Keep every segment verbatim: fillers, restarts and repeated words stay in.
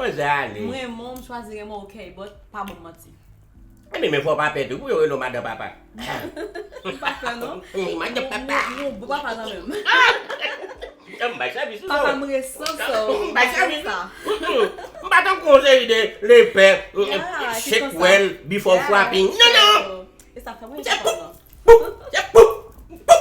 Poze ale. M renmen w, m chwazi renmen w, ok, but pa ban m manti. Ebyen, men fò w pa pè tou, pou yo rele w madan papa. M pa pè, non. Madan papa. Ou, ou, ou bon papa kanmenm. M bay sèvis ou. Papa, m resan sa w. M bay sèvis ou. M pa tankou yon seri de lepè, shake well before frapping. Non, non. E sa fè mwen. Se pou, pou, se pou, pou.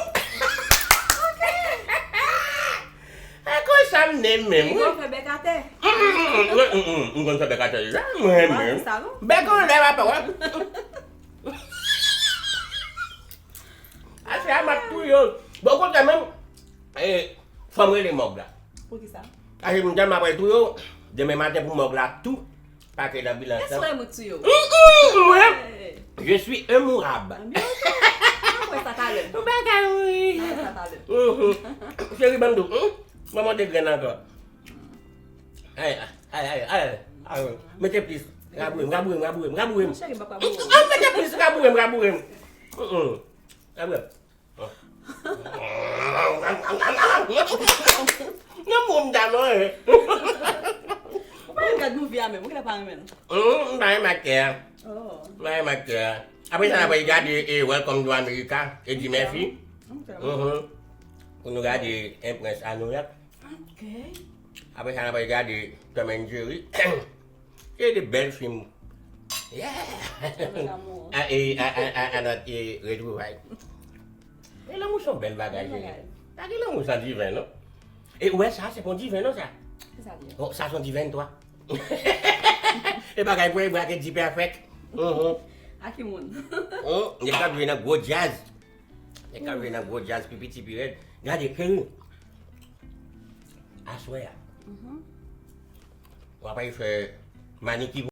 E konsa m ye menm, wi. Ou fè bèk atè. M konn fè bèk atè deja, mwen menm. Bèk anlè, papa, wè. Aswè a m ap touye w. Bon, kote menm, eh, fò m rele mòg la. Poukisa? Paske m tèlman ap touye w, demen maten pou mòg la tou. Pake nan bilans lan. Eswè mwen touye w. Mm, mm, mwen, je suis immourab. Mwen wè sa talè. Ou pa ka mouri. Mwen wè sa talè. Mhm. Cheri, ban m tou. Hmm? Ban m yon de grenn ankò. Ay, ay, ay, ay, ay. Mete plis. Raboure m, raboure m, raboure m, raboure m. Cheri, m pa ka mouri. Ah, mete plis, raboure m, raboure m. Mm, mm. Raboure m. Nan moun ta non, eh. Ou pa renmen gad movie a menm, ou genlè pa renmen l. Hmm, m pa renmen aktè a. Oh. M pa renmen aktè a. Apre sa, n ap gade, eh, Welcome to America, Eddie Murphy. Ok. Mhm. Pou nou gade Prince à New York. Ok. Apre sa, n ap gade Tom and Jerry. Se de bèl fim. Yeah! Avèk amou. A, e, a, a, a, a, not, e, retwouvay. E lanmou se yon bèl bagay, cheri. Pa gen lanmou san diven, non. E ou wè sa, se pa yon diven, non, sa? Ki sa diven? Oh, sa se yon diven, twa. E bagay pou e brake di pèfèk. Mhm. A ki moun? Hmm, nèg k ap jwe nan gwo djaz. Nèg k ap jwe nan gwo djaz, pi piti, pi rèd. Gade, cheri. Aswè a. Mhm. W ap al fè maniki